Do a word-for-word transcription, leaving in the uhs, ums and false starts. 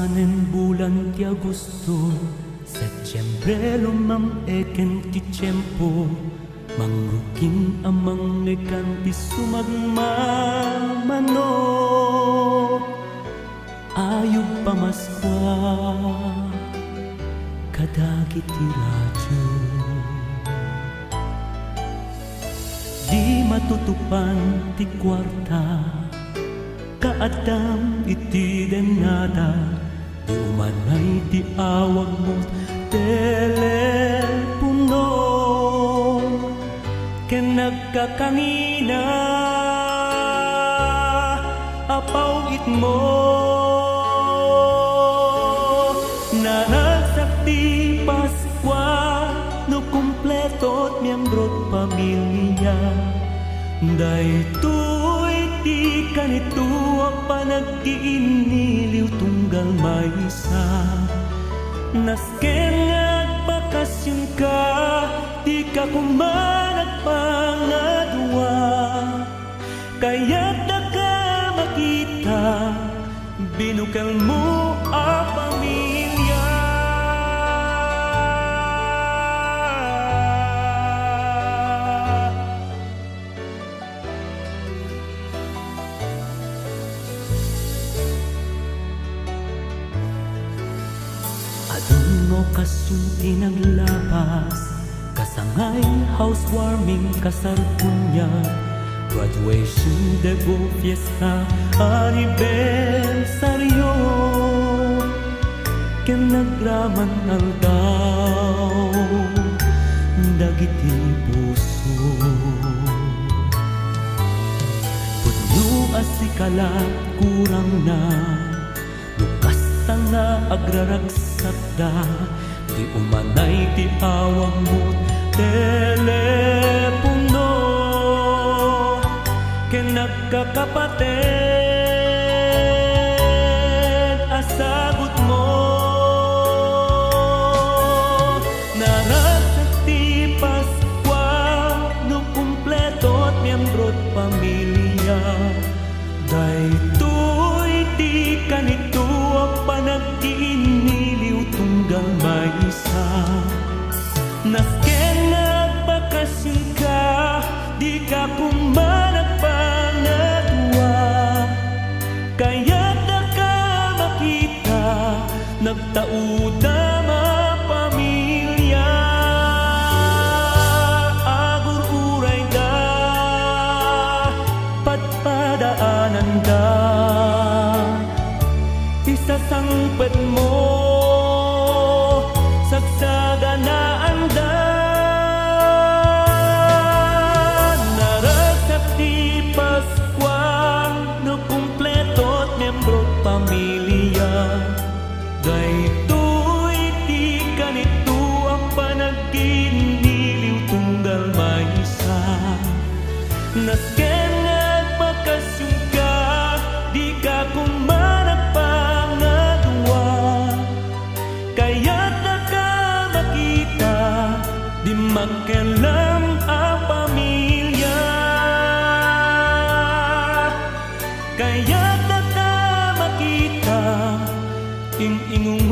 Nen bulan ti Agosto, Septiembre, lumam-ek ken ti tiempo, mangrukin a mangngegkan ti sumagmamano. Ayup a Paskua kadagiti radio. Di matutupan ti kuarta, kaaddam iti dennata, di umanay ti awagmo, telepono, ken nagkakangina a paw-itmo. Naragsak ti Paskua no kumpleto ti miembro't pamilia. Daytoy ti kanito a panagkiinniliw tunggal maysa. Nasken nga agbakasionka, dika koma nagpangadua. Kayatdaka makita, binukelmo a pamilia. Adun nga okasion ti naglabas, kasangay, housewarming, kasar, kuniag, graduation, debut, fiesta, anibersaryo, ken agraman aldaw dagiti puso. Pudno a sika la kurangna, no kasta nga agraragsakda, di umanay ti awagmo, telepono, ken nagkakapateg a sagutmo. Naragsak ti Paskua no kumpleto ti miembro't pamilia. Daytoy ti kanito a panagkiinniliw tunggal maysa. Nasken nga agbakasionka, dika koma nagpangadua. Kayatdaka makita, nagtaudam a pamilia. Agur-urayda, padpadaananda, isasangpetmo, sagsaganaanda. Naragsak ti Paskua no kumpleto ti miembro't pamilia. Daytoy ti kanito a panagkiinniliw tunggal maysa. Nasken nga agbakasionka, dika koma nagpangadua. Kayatdaka makita, di makilam a pamilia. Kayatdaka makita, ing-ingon